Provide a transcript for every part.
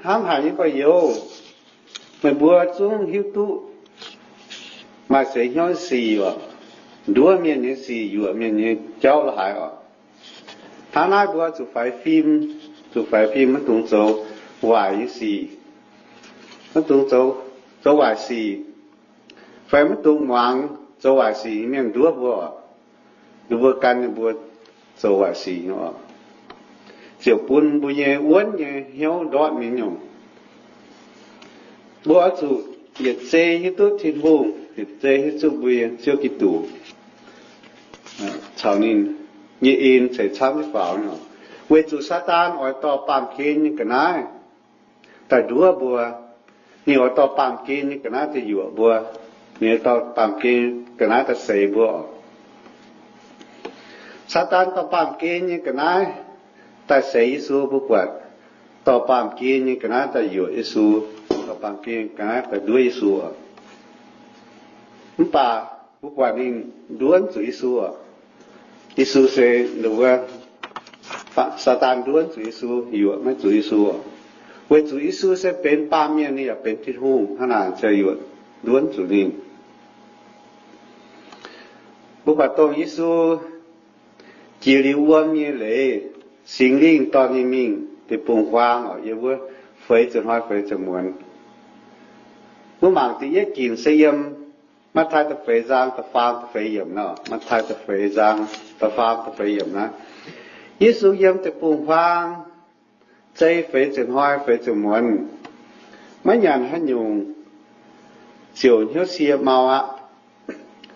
hnangv haaix nyungc gorx-youz, meih mbuo zungv hiuv duqv maaih seix hnyouv sic oc, nduov mienh nyei sic, yuoqc mienh nyei jauv la'haaix oc. Hnangv naaiv mbuo zuqc faix fim, zuqc faix fim maiv dungx zoux waaic nyei sic, maiv dungx zoux, zoux waaic sic, fai maiv dungx muangx zoux waaic sic nyei mienh nduov mbuo oc. Ninh mbuo gan ninh mbuo zoux waaic sic nyei oc, ziouc bun mbuo nyei wuonv nyei hnyouv ndortv mingh nyungc. Mbuo oix zuqc yietc zei hiuv duqv Tin-Hungh, yietc zei hiuv duqv mbuo nyei Ziouv Giduc caux ninh nyei en ceix camv nyei faaux. Weic zuqc Saadaan oix dorh baamh gen nyei ga'naaiv daaih nduov mbuo. Ninh oix dorh baamh gen nyei ga'naaiv daaih yuoqc mbuo. Ninh oix dorh baamh gen ga'naaiv daaih seix mbuo oc. Saadaan dorh baamh gen nyei ga'naaiv daaih seix Yesu, mbuo buatc, dorh baamh gen nyei ga'naaiv daaih yuoqc Yesu, dorh baamh gen ga'naaiv daaih nduov Yesu oc. Mv baac mbuo buatc ninh nduov mv zuqc Yesu oc. Yesu se, Saadaan nduov mv zuqc Yesu, yuoqc maiv zuqc Yesu oc. Weic zuqc Yesu se benx baamh mienh, ninh yaac benx Tin-Hungh, hnangv naaic ziouc yuoqc, nduov mv zuqc ninh. Mbuo buatc dongh Yesu jiex liuz wuom nyei leiz, Singx Lingh dorh ninh mingh deic-bung-huaang oc, yiem wuov feix ziepc hnoi feix ziepc muonz. Mbuo mangc da'yietv ginc se yiem Matv^taai da'feix zaang da'faam da'feix yiemc nor, Matv^taai da'feix zaang da'faam da'feix yiemc naaiv. Yesu yiem deic-bung-huaang zei feix ziepc hnoi feix ziepc muonz, maiv nyanc haaix nyungc, ziouc hnyouv sie mau aqv.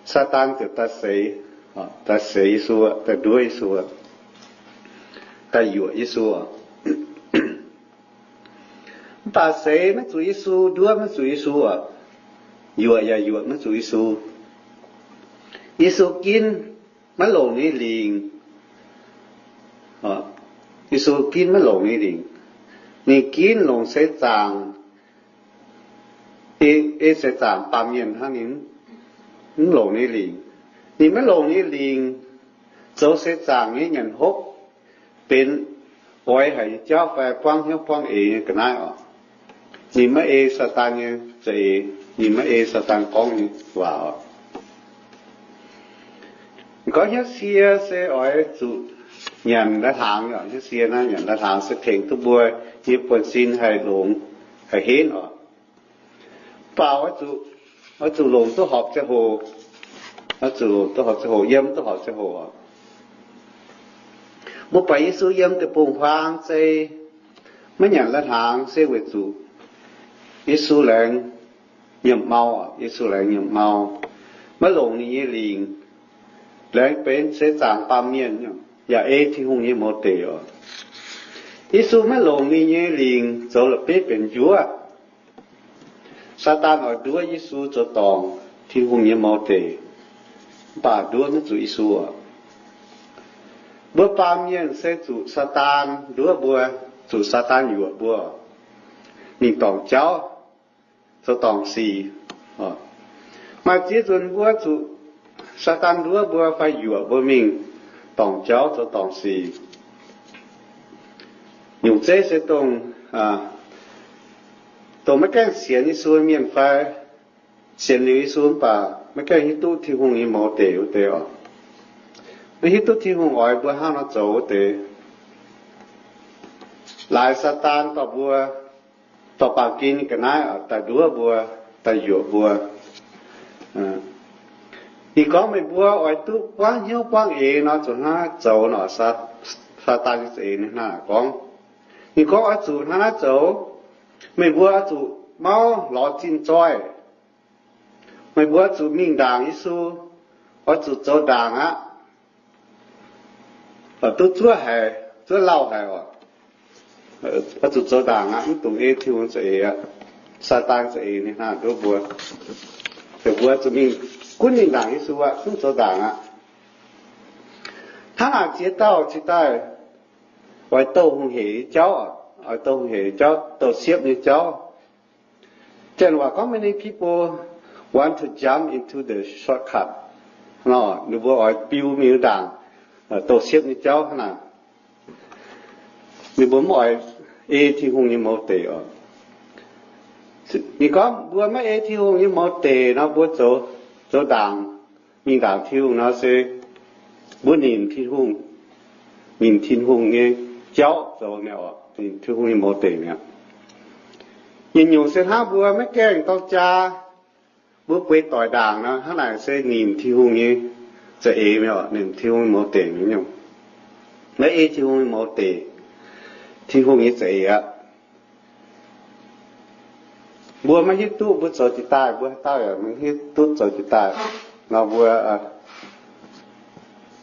Saadaan ziouc daaih seix, daaih seix Yesu, daaih nduov Yesu, daaih yuoqc Yesu. Mv baac seix maiv zuqc Yesu, nduov maiv zuqc Yesu, yuoqc yaac yuoqc maiv zuqc Yesu. Yesu ginv maiv longc ninh lingc. Yesu ginv maiv longc ninh lingc. Ninh ginv longc seix zaangc, ei seix zaangc baamh mienh hnangv, ninh mv longc ninh lingc. Ninh maiv longc ninh lingc, zoux seix zaangc nyei nyanc hopv, benx oix haic nyei jauv fai buangv hnyouv buangv eix nyei ga'naaiv oc. Ninh maiv ei Saadaan nyei za'eix, ninh maiv ei Saadaan gorngv nyei waac oc. Gorngv hnyouv sie se oix zuqc nyanc lai-hnaangx. Hnyouv sie naaiv nyanc lai-hnaangx se tengx duqv mbuo nyei buonv-sin haih longx, haih henv oc. Mv baac oix zuqc longc duqv horpc ziangh hoc, oix zuqc longc duqv horpc ziangh hoc, yiem duqv horpc ziangh hoc. Mbuo buatc Yesu yiem deic-bung-huaang zei maiv nyanc lai-hnaangx se weic zuqc Yesu laengz nyiemc mau. Yesu laengz nyiemc mau, maiv longc ninh nyei lingc. Laengz benx seix zaangc baamh mienh, yaac ei Tin-Hungh nyei mouz deic oc. Yesu maiv longc ninh nyei lingc zoux la'bieiv benx njuov. Saadaan oix nduov Yesu zoux dorngc Tin-Hungh nyei mouz deic, mv baac nduov maiv zuqc Yesu oc. Mbuo baamh mienh se zuqc Saadaan nduov mbuo, zuqc Saadaan yuoqc mbuo, mingh dorngc jauv, zoux dorngc sic. Maaih ziex nzunc mbuo zuqc Saadaan nduov mbuo fai yuoqc mbuo mingh dorngc jauv, zoux dorngc sic. Nyungc zeiv se dongh, dongh maiv gaengh sienx Yesu mienh fai sienx liuz Yesu mv baac maiv gaengh hiuv duqv Tin-Hungh nyei mouz deic wuov deix oc. Maiv hiuv duqv Tin-Hungh oix mbuo hnangv nor zoux wuov deix. Laaix Saadaan dorh mbuo, dorh baamh gen nyei ga'naaiv daaih nduov mbuo, daaih yuoqc mbuo. Ninh gorngv, meih mbuo oix duqv buangv hnyouv buangv eix nor, zuqc hnangv naaiv zoux nor. Saadaan nyei za'eix ninh hnangv naaic gorngv. Ninh gorngv, oix zuqc hnangv naaiv zoux. Meih mbuo oix zuqc mauv lorz zinh zoih. Meih mbuo oix zuqc mingh ndaangc Yesu. Oix zuqc zoux ndaangc aqv. Duqv zuov haic, zuov lauh haic oc. Oix zuqc zoux ndaangc aqv, mv dungx ei Tin-Hungh za'eix aqv. Saadaan za'eix ninh hnangv nduov mbuo. Meih mbuo zuqc mingh, gunv mingh ndaangc Yesu aqv, gunv zoux ndaangc aqv. Hnangv naaic ziex dauh cingx daaih oix douh hungh heic nyei jauv, oix douh hungh heic nyei jauv, douh siepv nyei jauv. Janx waac gorngv, many people want to jump into the shortcut. Ninh mbuo oix biu mingh ndaangc douh siepv nyei jauv hnangv naaic. Ninh mbuo mv oix ei Tin-Hungh nyei mouz deic oc. Ninh gorngv mbuo maiv ei Tin-Hungh nyei mouz deic nor, mbuo zoux, zoux ndaangc, mingh ndaangc Tin-Hungh nor se mbuo nimc Tin-Hungh, nimc Tin-Hungh nyei jauv zoux mi'aqv oc, nimc Tin-Hungh nyei mouz deic mi'aqv. Nyungc-nyungc se hnangv mbuo maiv gaengh dorng jaa, mbuo bueix doic ndaangc nor, hnangv naaic se nimc Tin-Hungh nyei za'eix mi'aqv, nimc Tin-Hungh mouz deic mi'aqv. Maiv ei Tin-Hungh mouz deic, Tin-Hungh nyei za'eix aqv. Mbuo maiv hiuv duqv mbuo zoux jiex daaih, mbuo haaix dauh yaac maiv hiuv duqv zoux jiex daaih nor, mbuo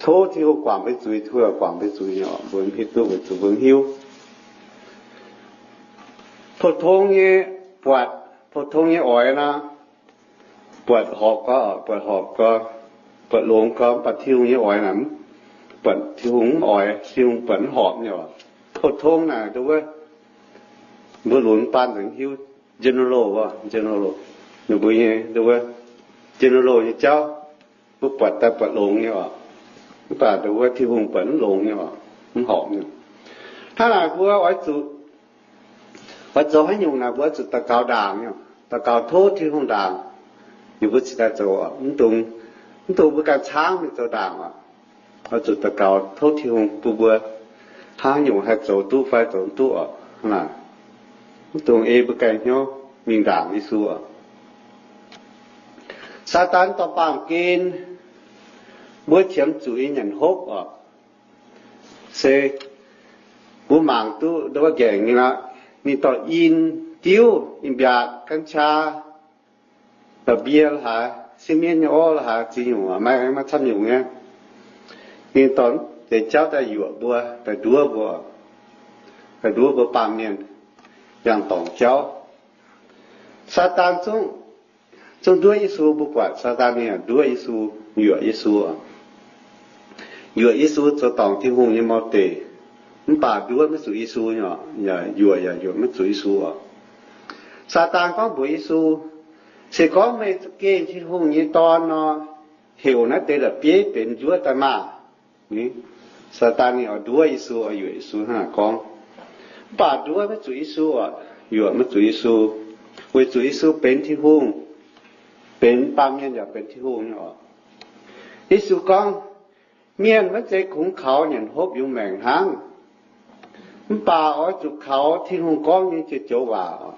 tov Tin-Hungh guangc mbuo zuiz, Tin-Hungh guangc mbuo zuiz, mbuo maiv hiuv duqv, weic zuqc mbuo maiv hiuv. Pou-tong nyei buatc, pou-tong nyei oix nor, buatc horpc gau, buatc horpc gau, buatc longx gau, mv baac Tin-Hungh nyei oix naaic, buatc Tin-Hungh mv oix, Tin-Hungh buatc mv horpc nyei oc. Pou-tong naaic nduov, mbuo lunx baan nzengc hiuv general, general, ninh mbuo nyei nduov, general nyei jauv, mbuo buatc daaih buatc longx nyei oc. Mv baac nduov Tin-Hungh buatc mv longx nyei oc, mv horpc nyei. Hnangv naaic mbuo oix zuqc, oix zoux haaix nyungc naaic mbuo oix zuqc daux gaux ndaangc nyei, daux gaux tov Tin-Hungh ndaangc, ninh mbuo cingx daaih zoux oc. Mv dungx, mv dungx mbuo ganh caangv mingh zoux ndaangc oc. Oix zuqc daux gaux tov Tin-Hungh bun mbuo hnangv nyungc haih zoux duqv fai zoux mv duqv oc. Hnangv naaic, mv dungx ei mbuo ganh hnyouv mingh ndaangc Yesu oc. Saadaan dorh baamh gen, mbuo qiemx zuqc nyei nyanc hopv oc. Se mbuo mangc duqv nduov nqaengc nyei aqv. Ninh dorh in, diuv, in-mbiaatc, กัญชา, la'mbie la'haaix, sieqv mienv nyei orv la'haaix, ziex nyungc, maiv, maiv camv nyungc nyei. Ninh dorh deix jauv daaih yuoqc mbuo, daaih nduov mbuo, daaih nduov mbuo baamh mienh yangh dorngc jauv. Saadaan zungv, zungv nduov Yesu. Mbuo buatc Saadaan ninh yaac nduov Yesu, yuoqc Yesu. Yuoqc Yesu zoux dorngc Tin-Hungh nyei mouz deic, mv baac nduov maiv zuqc Yesu nyei, yaac yuoqc yaac yuoqc maiv zuqc Yesu oc. Saadaan gorngv mbuox Yesu, se gorngv meih za'gengh Tin-Hungh nyei Dorn nor, heuc naaiv deix la'bieiv benx njuov daaih maah! Saadaan ninh oix nduov Yesu, oix yuoqc Yesu hnangv naaic gorngv. Mv baac nduov maiv zuqc Yesu oc, yuoqc maiv zuqc Yesu, weic zuqc Yesu benx Tin-Hungh, benx baamh mienh yaac benx Tin-Hungh nyei oc. Yesu gorngv, mienh maiv zeiz kungx kaux nyanc hopv yungz maengc hnangv, mv baac oix zuqc kaux Tin-Hungh gorngv nyei joux-joux waac oc.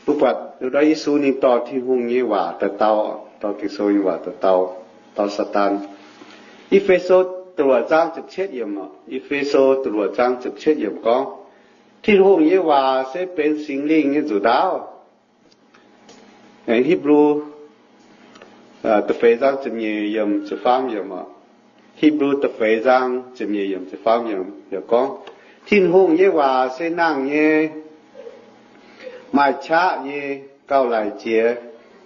Mbuo buatc Yesu ninh dorh Tin-Hungh nyei waac daaih dau, dorh Ging-Sou nyei waac daaih dau, dau Saadaan. E^fe^so da'luoqc zaang ziepc cietv yiemc, E^fe^so da'luoqc zaang ziepc cietv yiemc gorngv, Tin-Hungh nyei waac se benx Singx Lingh nyei nzuqc ndaauv. Hipv^lu da'feix zaang ziepc nyeic yiemc, ziepc faam yiemc. Hipv^lu da'feix zaang ziepc nyeic yiemc, ziepc faam yiemc yaac gorngv, Tin-Hungh nyei waac se nangh nyei, maaih qaqv nyei, gauh laic jiex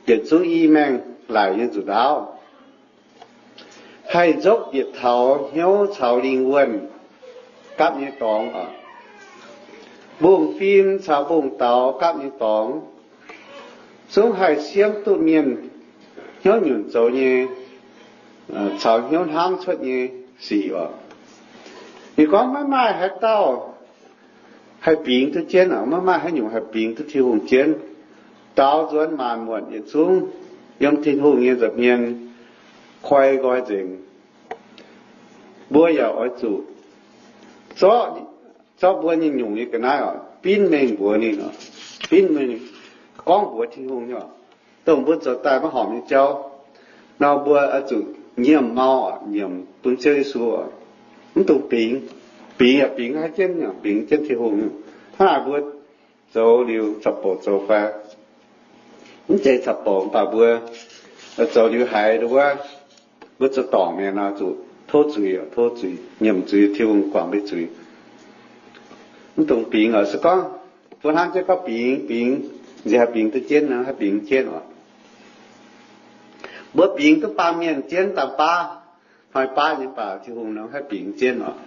yietc zungv i maengh laic nyei nzuqc ndaauv, haih nzopv yietc taux hnyouv caux lingh wuonh gapv nyei dorngx, mbungv-fim caux mbungv-daux gapv nyei dorngx, zungv haih siemv duqv mienh hnyouv nyunc zoux nyei, caux hnyouv hnamv cuotv nyei sic oc. Ninh gorngv maiv maaih haaix dauh haih bingx duqv jienv oc, maiv maaih haaix nyungc haih bingx duqv Tin-Hungh jienv. Daaux nzuonx maanc muotc yietc zungv yiem Tin-Hungh nyei nza'hmien koi nqoi nzengc. Mbuo yaac oix zuqc zorqv, zorqv mbuo nyei nyungc nyei ga'naaiv oc, binv mengh mbuox ninh oc, binv mengh gorngv mbuox Tin-Hungh nyei oc, dongh mbuo zoux daaih maiv horpc nyei jauv nor, mbuo oix zuqc nyiemc mau oc, nyiemc bun Ziouv Yesu oc. Mv dungx bingx, bingx yaac bingx haiv jienv, bingx jienv Tin-Hungh. Hnangv naaic mbuo zoux liuz caqv-bouc zoux fai? Mv zeiz caqv-bouc, mv baac mbuo zoux liuz haiz wuov, mbuo zoux dorngc mienh nor zuqc tov zuiz, tov zuiz, nyiemc zuiz, Tin-Hungh guangc mbuo zuiz. Mv dungx bingx oc. Se gorngv mbuo hnamv jienv gorngv bingx, bingx, nziex haih bingx duqv jienv nor, haih bingx jienv oc. Mbuo bingx duqv baamh mienh jienv daaih baav, hnoi baav nyei, mv baac Tin-Hungh nor haih bingx jienv oc.